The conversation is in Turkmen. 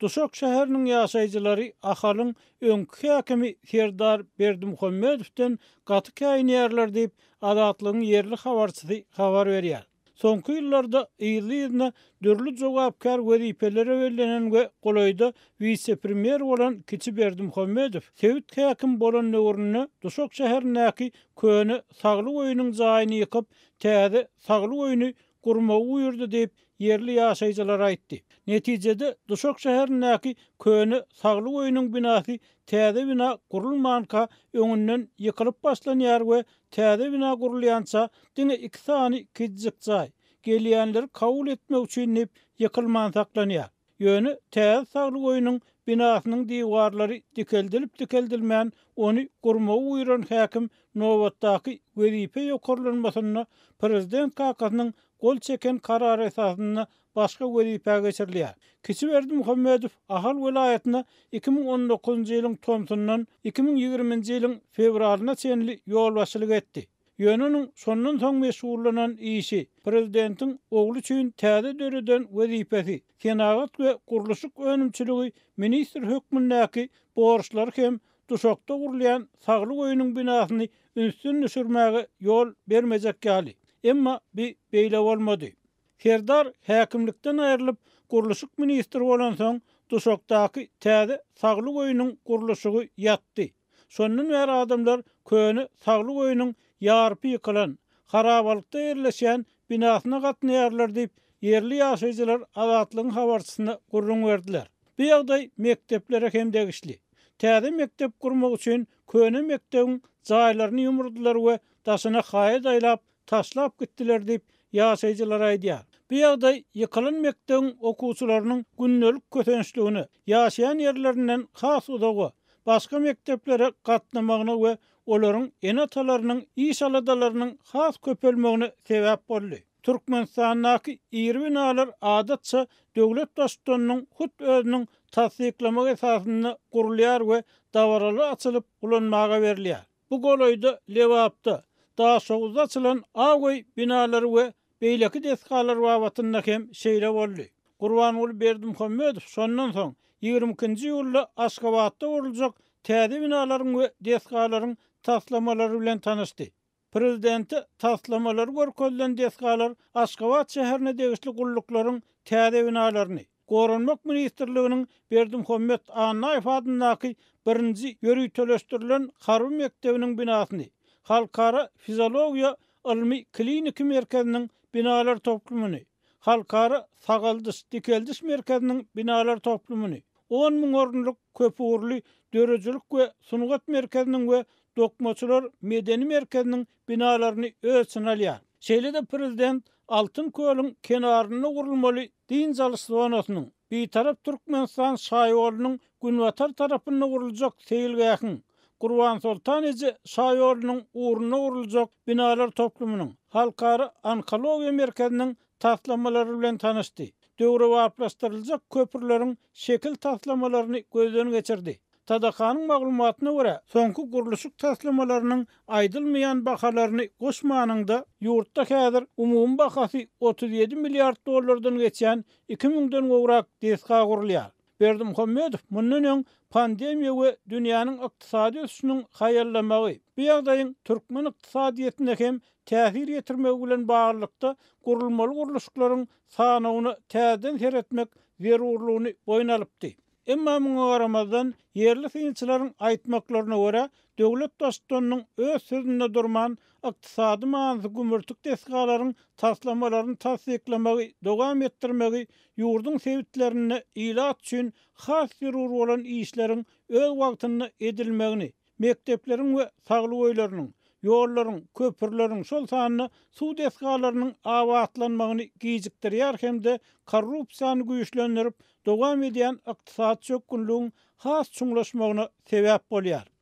Duşak şäheriniň ýaşaýjylary Ahalyň öňki häkimi Serdar Berdimuhamedowdan gaty käýinýärler diýip, Azatlygyň ýerli habarçysy habar berýär. Soňky ýyllarda yzly-yzyna dürli jogapkär wezipelere bellenen we golaýda wise-premýer bolan Kiçi Berdimuhamedow sebit häkimi bolan döwründe Duşak şäherindäki köne Saglyk öýüniň jaýyny ýykyp, täze Saglyk öýüni gurmagy buýurdy diýip, ýerli ýaşaýjylar aýtdy. Netijede, Duşak şäherindäki köne Saglyk öýüniň binasy täze bina gurulmanka öňünden ýykylyp başlanýar we täze bina gurulýança diňe iki sany kiçijik jaý, gelýänleri kabul etmek üçin diýip, ýykylman saklanýar. Ýöne täze Saglyk öýüniň binasynyň diwarlary dikeldilip-dikeldilmän, ony gurmagy buýran häkim nobatdaky wezipe ýokarlanmasynda prezident kakasynyň gol çeken karary esasynda başga wezipä geçirilýär. Kiçi Berdimuhamedow Ahal welaýatyna 2019-njy ýylyň tomsundan 2020-nji ýylyň fewralyna çenli ýolbaşçylyk etdi. Ýöne onuň şondan soň meşgullanan işi, prezidentiň ogly üçin täze döreden wezipesi, senagat we gurluşyk önümçiligi ministri hökmündäki borçlary hem Duşakda gurulýan Saglyk öýüniň binasyny ünsden düşürmäge ýol bermejek ýaly. Emma bi beýle bolmady. Serdar häkimlikden aýrylyp, gurluşyk ministri bolansoň, Duşakdaky täze Saglyk öýüniň gurluşygy ýatdy. Şondan bäri adamlar köne Saglyk öýüniň ýarpy ýykylan, harabalykda ýerleşýän binasyna gatnaýarlar diýip, ýerli ýaşaýjylar Azatlygyň habarçysyna gürrüň berdiler. Bu ýagdaý mekdeplere hem degişli. Täze mekdep gurmak üçin köne mekdebiň jaýlaryny ýumurdylar we daşyna haýat aýlap, taşlap gitdiler diýip, ýaşaýjylar aýdýar. Bu ýagdaý ýykylan mekdebiň okuwçylarynyň gündelik kösençligine, ýaşaýan ýerlerinden has uzaga, başga mekdeplere gatnamagyna we olaryň ene-atalarynyň iş aladalarynyň has köpelmegine sebäp boldy. Türkmenistandaky iri binalar adatça döwlet Baştutanynyň hut özüniň tassyklamagy esasynda gurulýar we dabaraly açylyp ulanmaga berilýär. Bu golaýda Lebapda, Daşoguzda açylan Ak öý binalary we beýleki desgalar babatynda hem şeýle boldy. Gurbanguly Berdimuhamedow şondan soň, 22-nji iýulda Aşgabatda guruljak täze binalaryň we desgalaryň taslamalary bilen tanyşdy. Prezidente taslamalary görkezilen desgalar Aşgabat şäherine degişli gulluklaryň täze binalaryny, Goranmak ministrliginiň Berdimuhamet Annaýew adyndaky birinji ýöriteleşdirilen harby mekdebiniň binasyny, Halkara fiziologiýa ylmy-kliniki merkeziniň binalar toplumyny, Halkara sagaldyş-dikeldiş merkeziniň binalar toplumyny, 10 000 orunlyk köpugurly döredijilik we sungat merkeziniň we Dokmaçylar medeni merkeziniň binalaryny öz içine alýar. Şeýle-de prezident Altyn kölüň kenarynda gurulmaly dynç alyş zonasynyň, Bitarap Türkmenistan şaýolunyň günbatar tarapynda guruljak seýilgähiň, Gurbansoltan eje şaýolunyň ugrunda guruljak binalar toplumynyň, Halkara onkologiýa merkeziniň taslamalary bilen tanyşdy, döwrebaplaşdyryljak köprüleriň şekil taslamalaryny gözden geçirdi. TDK-nyň maglumatyna görä, soňky gurluşyk taslamalarynyň aýdylmaýan bahalaryny goşmanyňda, ýurtda häzir umumy bahasy 37 milliard dollardan geçýän iki müňden gowrak desga gurulýar. Berdimuhamedow mundan öň pandemiýa we dünýäniň ykdysady ösüşiniň haýallamagy, bu ýagdaýyň türkmen ykdysadyýetine hem täsir ýetirmegi bilen baglylykda gurulmaly gurluşyklaryň sanawyna täzeden seretmek zerurlygyny boýun alypdy. Emma muňa garamazdan, ýerli synçylaryň aýtmaklaryna görä, döwlet baştutanynyň öz sözünde durman, ykdysady manysy gümürtik desgalaryň taslamalaryny tassyklamagy dowam etdirmegi ýurduň sebitlerinde ilat üçin has zerur bolan işleriň öz wagtynda edilmegini, mekdepleriň we saglyk öýleriniň, ýollaryň, köprüleriň, şol sanda suw desgalarynyň abatlanmagyny gijikdirýär hem-de korrupsiýany güýçlendirip, dowam edýän ykdysady çökgünligiň has çuňlaşmagyna sebäp bolýar.